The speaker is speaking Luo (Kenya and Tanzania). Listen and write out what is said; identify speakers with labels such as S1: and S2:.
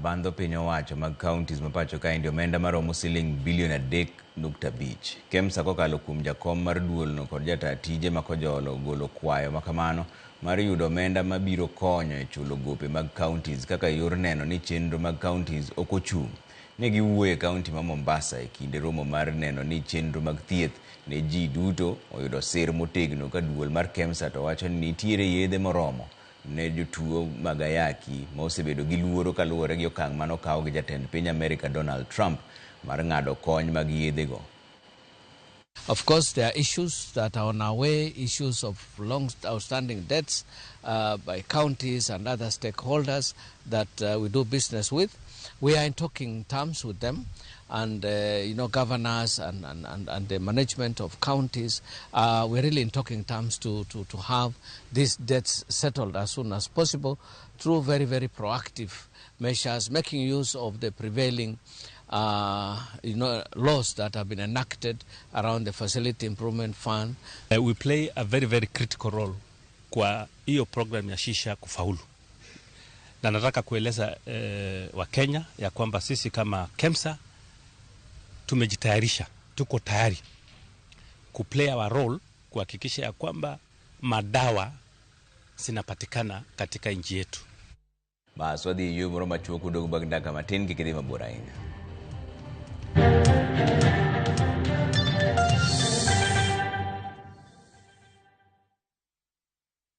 S1: Bandho piny owacho mag counties ma pacho kaendi omenda maromo siling bilion 3.5. KEMSA kokalo kuom jakom mar duolno kod jataa tije ma Kojolo ogolo kwayo makamano mar yudo omenda mabiro konyo e chulo gope mag counties kaka yor neno ni chenro mag counties ok ochung'. Ne giwuoyo e kaunti ma Mombasa e kinde romo mar neno ni chenro mag thieth ne ji duto oyudo sir motegno ka duol mar KEMSA to wacho ni nitiere yedhe moromo ne jotuo mag ayaki ma osebedo gi luoro kaluwore gi okang' mane okaw gi jatend piny Amerika Donald Trump mar ng'ado kony mag yedhego.
S2: Of course, there are issues that are on our way, issues of long outstanding debts by counties and other stakeholders that we do business with. We are in talking terms with them, and governors and the management of counties. We're really in talking terms to have these debts settled as soon as possible through very, very proactive measures, making use of the prevailing laws that have been enacted around the Facility Improvement Fund.
S3: We play a very, very critical role kwa hiyo program ya SHA kufaulu, na nataka kueleza Wakenya ya kwamba sisi kama KEMSA tumejitayarisha, tuko tayari kuplay our role kuhakikisha ya kwamba madawa zinapatikana katika nchi yetu.
S1: Bas wadhi e yo moro machuok udog bang' dakika matin kik idhi mabor ahinya.